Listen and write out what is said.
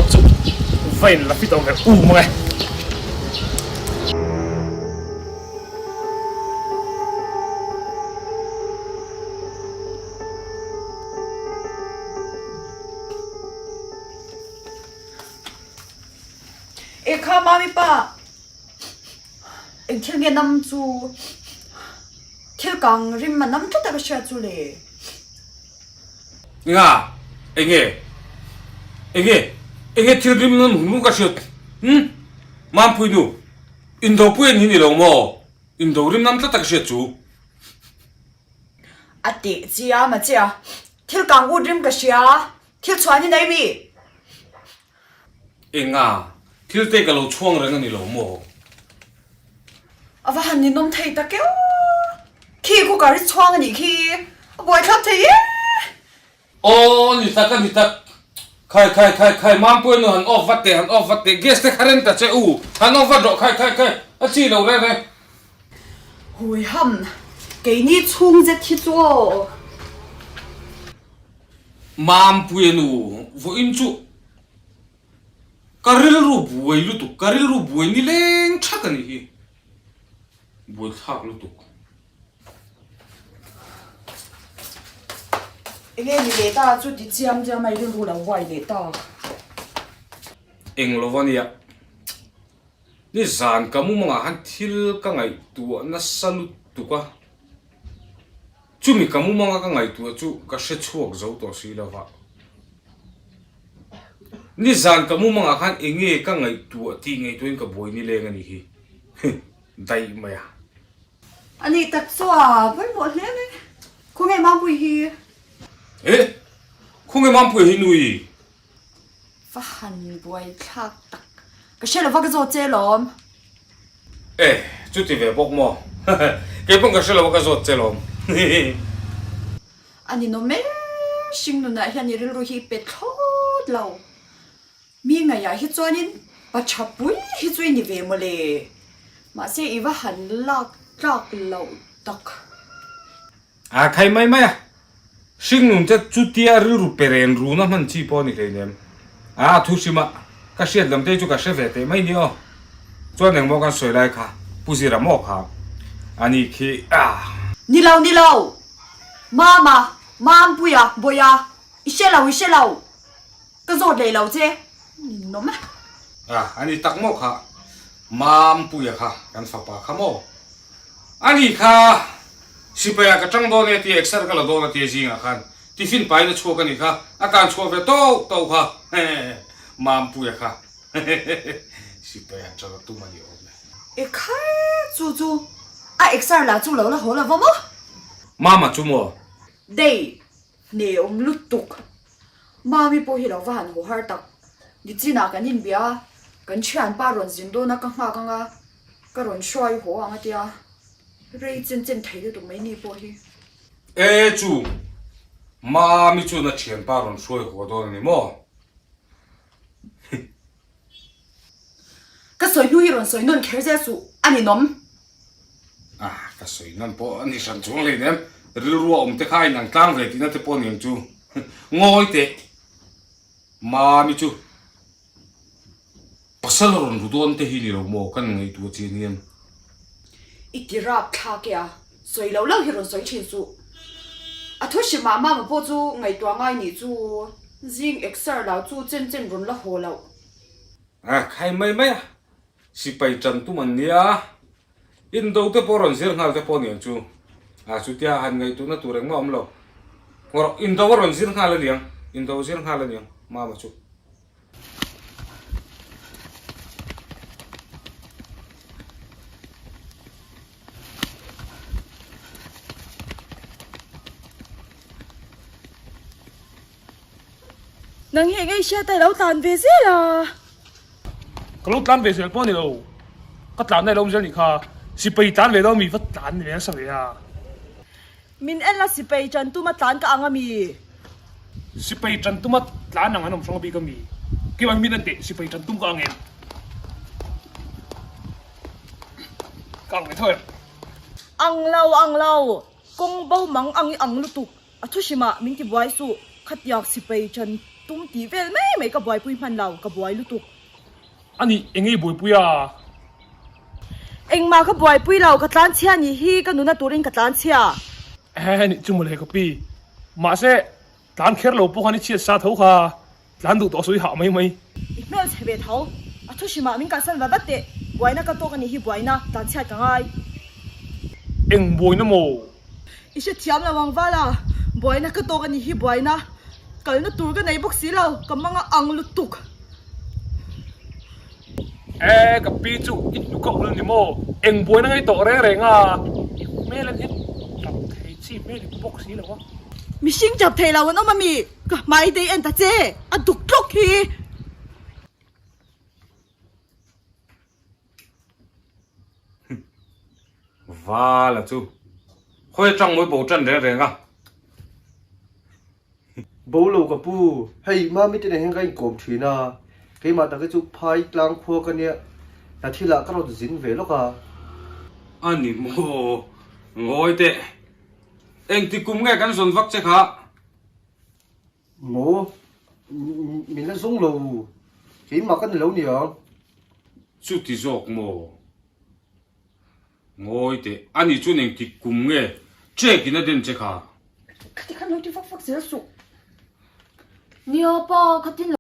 pawh chu va in la fit awm ve um ang e. Ekha mami pa eng thil nge nam chu thil kang rim a nam tlat a ka hriat chu le. Nga enge enge enge thil rim nam hmu ka hriat hmm Mampui nu indopui an hi ni lo maw indo rim nam tlat a ka hriat chu. A teh chiam a che a thil kang ut rim ka hria thil chhuan hi nei mi. Enga, thil te ka lo chhuang reng a ni lo maw? A va han ninawm thei ta keuh a, khi cooker hi chhuang a nih khi, a buaithlak thei e! Aw, ni tak a ni tak. Khai khai khai khai, Mampuia nu han off vat teh, han off vat teh, gas te kha rem ta che u, han off vat rawh, khai khai khai, a chi lo reng reng. Hui ham, keini chhung zet hi chu aw. Mampuia nu, vawiin chu ka rilru buai lutuk, ka rilru buai ni leng thak a nih hi, buaithlak lutuk. Enge ni leh ta chu ti chiam chiam a i rilru lo buai leh ta. Eng lo va nia, nizan ka mumangah khan thil ka ngaihtuah nasa lutuk a. Chumi ka mumanga ka ngaihtuah chu ka hre chhuak zo tawh si lo va. Nizan ka mumangah khan enge ka ngaihtuah tih ngaihtuahin ka buai nileng a nih hi. Daih mai a. A nih tak chu a pawimawh hle mai. Khawnge Mampui hi? Eh! Khawnge Mampui hi nui? Va han buaithlak tak. Ka hre lo va ka zawt che lawm. E, chuti ve bawk maw? Kei pawn ka hre lo va ka zawt che lawm. A ninawm em hring nunah hian i rilru hi pe thlawt lo. Mi ngaihah hi chuanin pa tha pui hi chu i ni ve mawle. Mahse i va han lak tlak loh tak. A khai mai mai a, hringnun te chutia rilru pe ren runa hman chi pawh a ni hleinem. A thu hrim a, ka hriat lam te chu ka hre ve teh mai ni aw. Chuan engmaw kan sawi lai kha, Pu Zira maw kha a ni khi a. Ni lo, ni lo! Mama, Mampuia, Bawia, i hre lo, i hre lo! Ka zawt leh lo che, ninawm e. A, a ni tak maw kha, Mampuia kha, kan fapa kha maw? A ni kha, Sipai ah ka tang dawn e tia exer ka la dawn a tia zingah khan tiffin pain a chhuak a ni kha, a tan chhuah ve tauh tauh kha, hehehe, Mampuia kha, hehehe, sipai ah tang a tum a ni awm e. E khai, chu chu a exer lah chu lo la haw lo va maw? Mama chu maw? Dei, hne awm lutuk. Mami pawh hi lo va han haw har tak. Nichinah kan inbia a, kan thianpa rawn zin dawn a ka nghak ang a, ka rawn hruai haw ang a tia, rei chen chen thei lutuk mai ni pawh hi. E chu, Mami chuan a thianpa rawn hruai haw dawn a ni maw? Ka sawi hnu hi rawn sawi nawn kher zel suh, a ninawm. Ah, ka sawi nawn pawh a ni hran chuang hlei nem. Rilru a awm te kha a inang tlang ve tihna te pawh a ni ang chu. Ngawi teh, Mami chu pasal a rawn ru dawn te hi ni lo maw kan ngaihtuah chian hian. I ti rap thlak e a, sawi lo lo hi rawn sawi thin suh. A thu hrim ah mama pawh chu ngaihtuah ngai nih chu zing exer lo chu chen chen rawn la haw loh. A khai mai mai a, sipai tan tum an nia, indo te pawh rawn zir nghal te pawh aniang chu, a chutia han ngaihtuahna tur engmah awm lo, ngawrh indo a rawn zir nghal aniang, indo zir nghal aniang mama chu. Nang hi eng hriat a i lo tlan ve zel a? Ka lo tlan ve zel pawh a ni lo. Ka tlanna i lo awm zel nih kha. Sipai tlan ve lo mi va tlan ve nasa ve a. Min en la sipai tan tuma tlan ka ang a mi? Sipai tan tuma tlan ang an awm hrang bik a mi? Keimah min en teh sipai tan tum ka ang em? Ka ang ve tho em? Ang lo ang lo, kawng bo mang ang i ang lutuk. A thu hrimah min ti buai suh, khatiang sipai tan. tum tih vel mai mai ka buaipui hman lo, ka buai lutuk. A nih, eng nge i buaipui a? Engmah ka buaipui lo, ka tlanchhia nih hi ka nuna turin ka tlanchhia. Ehe, nih chu mawle ka pi. Mahse, tlan kher lo pawh khan i chhiat sa tho kha, tlan duh tawh sawi hah mai mai. I hmel chhe ve tho, a thu hrimah min kalsan va vat teh, buaina ka tawk a nih hi buaina, tlanchhiat ka ngai. Eng buaina maw? I hrethiam lo ang vala, buaina ka tawk a nih hi buaina, kalna tur ka nei bawk si lo, ka mang a ang lutuk. E, ka pi chu i hnuk a ul ni maw? Eng buaina ngei tawh reng reng a, i hmel an hian tap thei chi hmel i pu bawk si lo a. Mihring tap thei lo an awm a mi? Ka hmai dei en ta che, a duk tluk hi. Vala chu khawi atang mawi bo tan reng reng a. Bo lo ka pu, hei mami te nen hian ka inkawm thin a, keimah tak hi chu phai tlang khua ka nia, hna thil ah ka rawn zin ve lawk a. A ni maw, ngawi teh, engti kum nge kan zawn vak che kha? Maw, min la zawng lo, keimah ka ni lo niang. Chuti zawk maw? Ngawi teh, ani chuan engtik kum nge check in a den che kha? Khati khan lo ti vak vak zel suh. Nia pa, khatin lo.